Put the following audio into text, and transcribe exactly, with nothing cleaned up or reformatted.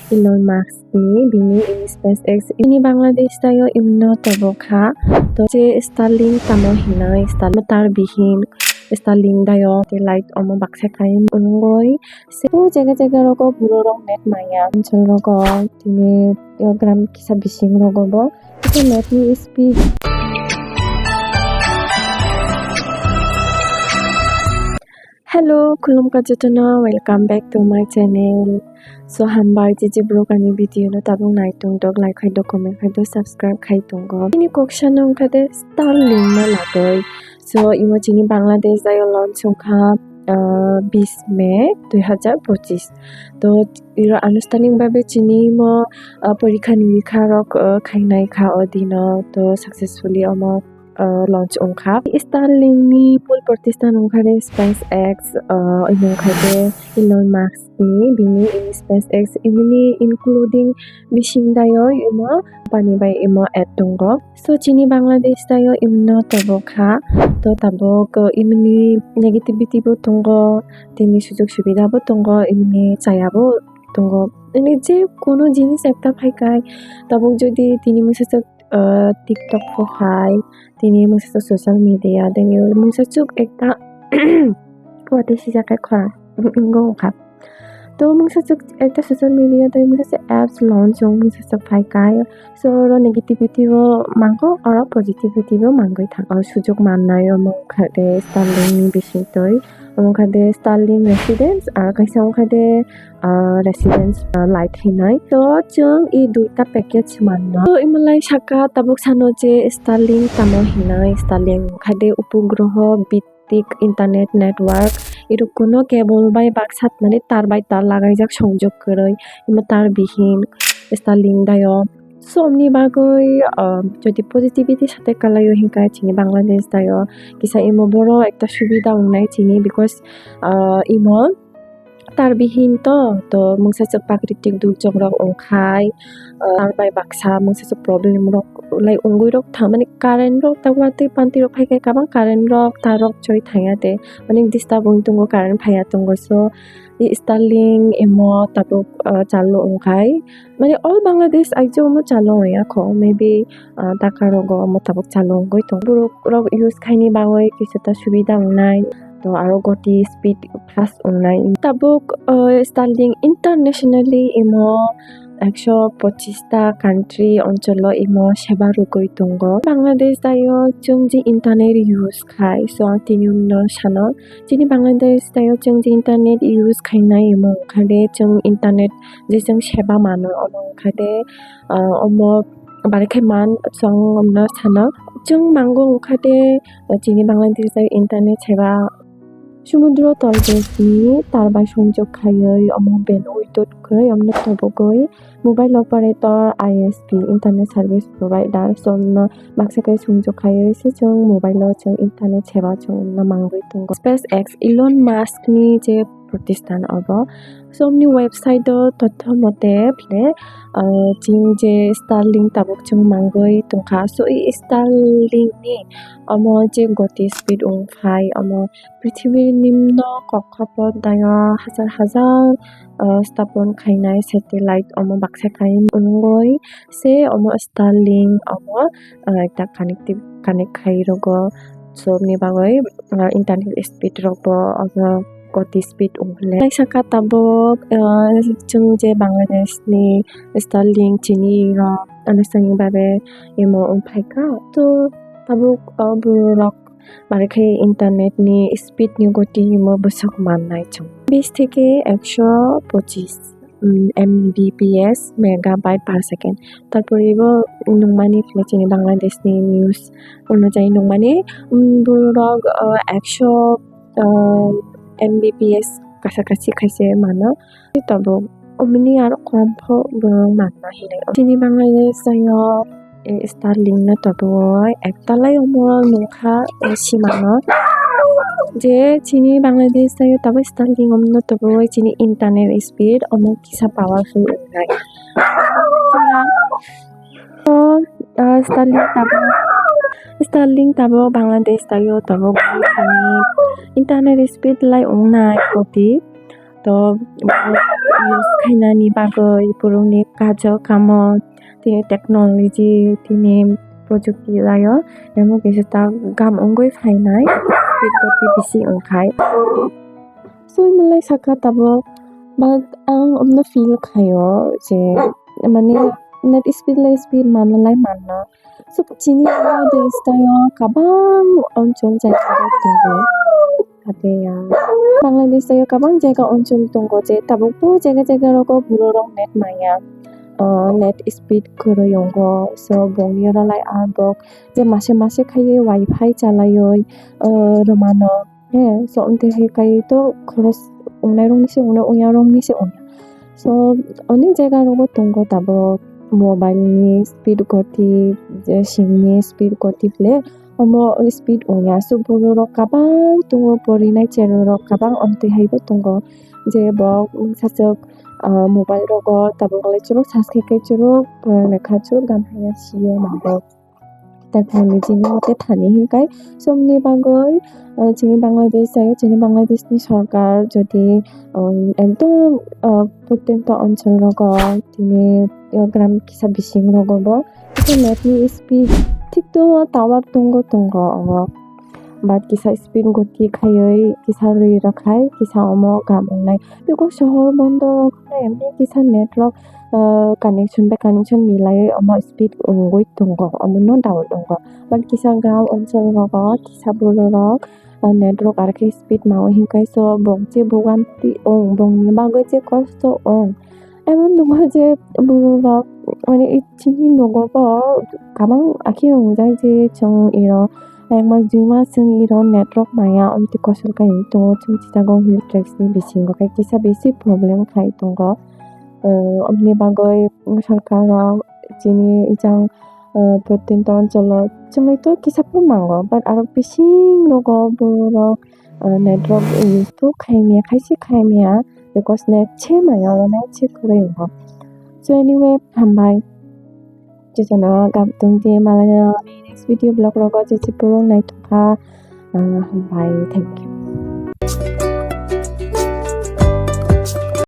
Elon Musk ni bini in SpaceX ini Bangladesh tayo imno tobo kha. To je Starlink tamo hinoi, Star-, tar bihin Starlink dayo, te light omo baksa kain ungoi. Se o jaga jaga rogo buro rok net maya, oncol rogo tini o gram kisa bising rogo bo. Ito net ni speed. Hello, khulumkha jotono, welcome back to my channel. So, hambai je je borok ani video no tabuk nai tong dok, like khai dok, comment khai dok, subscribe khai tongo. Ini kok sano wngkha de Starlink no lagoi. So, imo chini Bangladesh dayo launch wngkha, ah, bis May dui hazar pochis. To, iro anustanik babe chini imo, ah, porikha nirikha rok, ah, khainai kha o dino. To, successfully omo, ah, launch wngkha. Starlink ni mul protistan wngkha de SpaceX, ah, imo wngkha de Elon Musk ni, bini in SpaceX imini including bising dayo imo company bai imo add tongo. So, chini Bangladesh tayo imno tobo kha. To tabuk, uh, imini negativity bo tongo, tini sujog subida bo tongo, imini chaya bo tongo. Ini je kono jinis ekta phai kai, tabuk jodi tini mungsa chwk, uh, TikTok bo phai, tini mungsa chwk social media, tini mungsa chwk ekta watwi sijak khe khorang wngwi wngkha. To mungsa chwk ekta social media tei mungsa chwk apps launch wng mungsa chwk phai kai. So oro negativity bo mango, oro positivity bo mangwi thango. Sujok mannai omo wngkha de Starlink ni bisingtwi, omo wngkha de Starlink Residence, aro kaisa wngkha de, ah, Residence, ah, Lite hinwi. To chwng i duita package manno. To imalai saka tabuk sano je Starlink tamo hinwi, Starlink wngkha de upugroho bit tik internet network, irok kuno cable bai baksa mane tar bai tar lagaijak songjak kwrwi, imo tar bihin Starlink dayo. So omni bagwi, ah, jodi positivity sate kalaio hinka chini Bangladesh dayo kisa imo boro ekta subida wngnai chini, because, ah, imo tar bihin to, to mungsa chwk pakritik dukjok rok wngkhai, ah, tar bai baksa mungsa chwk problem rok lai wngwi rok tha, mane current rok ta watwi pantwi rok phai khe kabang current rok tar rok choi thangya de, mane disturb wng tongo, current phaiya tongo. So i Starlink imo tabuk, ah, chalu wngkhai, mane all Bangladesh aijak omo chalu wngya kho, maybe, ah, Dhaka rogo omo tabuk chalu wngwi tongo. Borok rok use khaini bagwi kisa ta subida wngnai. To aro goti speed fast wngnai. Tabuk, uh, Starlink internationally imo ekso pochista country oncholo imo seba rwgwi tongo. Bangladesh dayo chwng je internet use khai, so ang tini no sano. Chini Bangladesh dayo chwng je internet use khainai imo wngkha de chwng internet je chwng seba mano omo wngkha de, uh, omo barikhe man chwng omno sana. Chwng mango wngkha de, chini Bangladesh o internet seba sumudro tol desni tar bai songjak khaiwi omo bandwidth kwrwi omno tobogwi mobile operator, I S P, internet service provider somno baksa khe songjak khaiwi se chwng mobile o chwng internet seba chwng omno mangwi tongo. SpaceX, Elon Musk ni je protistan obo. So, omni website o totho mote phile, ah, chwng je Starlink tabuk chwng mangwi tongkha. So, i Starlink ni omo je goti speed wng phai, omo prithibi nimno kokhopo dayo hajar hajar, ah, stapon khainai satellite omo baksa kain wngwi se omo Starlink omo, ah, ekta connective, connect khai rogo. So, ni bagwi, ah, internet speed rok bo, ah, goti speed wng le. Kaisa ka tabuk, ah, chwng je Bangladesh ni Starlink chini rok, ano chwng babe imo wng phai kha. To tabuk, ah, borok bare khe internet ni speed ni goti imo bwswk mannai chwng. Bis theke ekso pochis, mm, M B P S, megabyte per second. Tarpore bo nungmani khe chini Bangladesh ni news onujai nungmani, mm, borok, ah, ekso, ah, M B P S kasa kasi khaise mano. Tabuk omoni aro kom pho borok manna hinwi. Chini Bangladesh o, eh, Starlink no tabuk ektalai omo nungkha, eh, simano. Je chini Bangladesh o tabuk Starlink omo no tabuk chini internet speed omo kisa powerful wngnai. To, ah, Starlink tabuk, Starlink tabuk Bangladesh tayo tabuk internet speed lai wngnai koti. To, use khainani bagwi borokni kajo kamo tini technology tini projukti laio emo kisa ta gam wngwi phainai speed goti bisi wngkhai. So malai saka tabuk, but ang omno feel khaio je mane net speed lai speed manna lai manna. So chini Bangladesh tayo kabang onchol jaga tongo. Ate ya Bangladesh tayo kabang jaga onchol tongo je tabuk bo jaga jaga rogo borok rok net maya. Uh, net speed kwrwi ongo, so bongni oro lai a bok je mase mase khaiwi wifi chalaiwi uh, rwmano. He, so, amtwi hai kai to khoros wngnai rokni se wngno, wngya rokni se wngya. So, onek jaga rogo tongo tabuk mobile ni speed goti, je sim ni speed goti ble, omo speed wngya. So, borok rok kabang tongo, porinai cherok rok kabang amtwi hai bo tongo. Je bo sasok, ah, mobile rogo tabuk lai chwrwk sas khe kai chwrwk, ah, lekha chwrwk gam haiya sio mabo. Technology ni mote thani hinkai somni bagwi, uh, chini Bangladesh, uh, chini Bangladesh ni sorkar jodi, um, ekdom, uh, protyonto onchol rogo tini, uh, gram kisa bising rogo bo kisa net ni speed thik to tower tongo tongo oro, but kisa speed goti khaiwi kisa rwi rwkhai kisa omo gram wngnai. Beko sohor bondo emni kisa net rok, ah, connection bai connection milai omo speed wngwi tongo, omo no doubt tongo. But kisa gram onchol rogo kisa borok rok, ah, net rok ar khe speed ma o hinkai so bong che bugan ti ong bongni bagwi che kosto ong. Emon nungo je borok rok mane chini nogo bo kabang akhe wngjak je chwng iro ek mas dui mas chwng iro net rok maya amtwi kosol kai tongo chwng chichago hill tracks ni bisingo khe kisa bisi problem khai tongo. Amni bagwi sorkar rok chini jang protinto oncholo chwngwi to kisa phuru mango, but aro bising rogo borok net rok use to khaimya, khaisi khaimya, because net se maya oro net se kwrwi wngo. So anyway, hambai. Chichano gam tong di malai next video vlog rogo chichi purung naitokha. Hambai, thank you.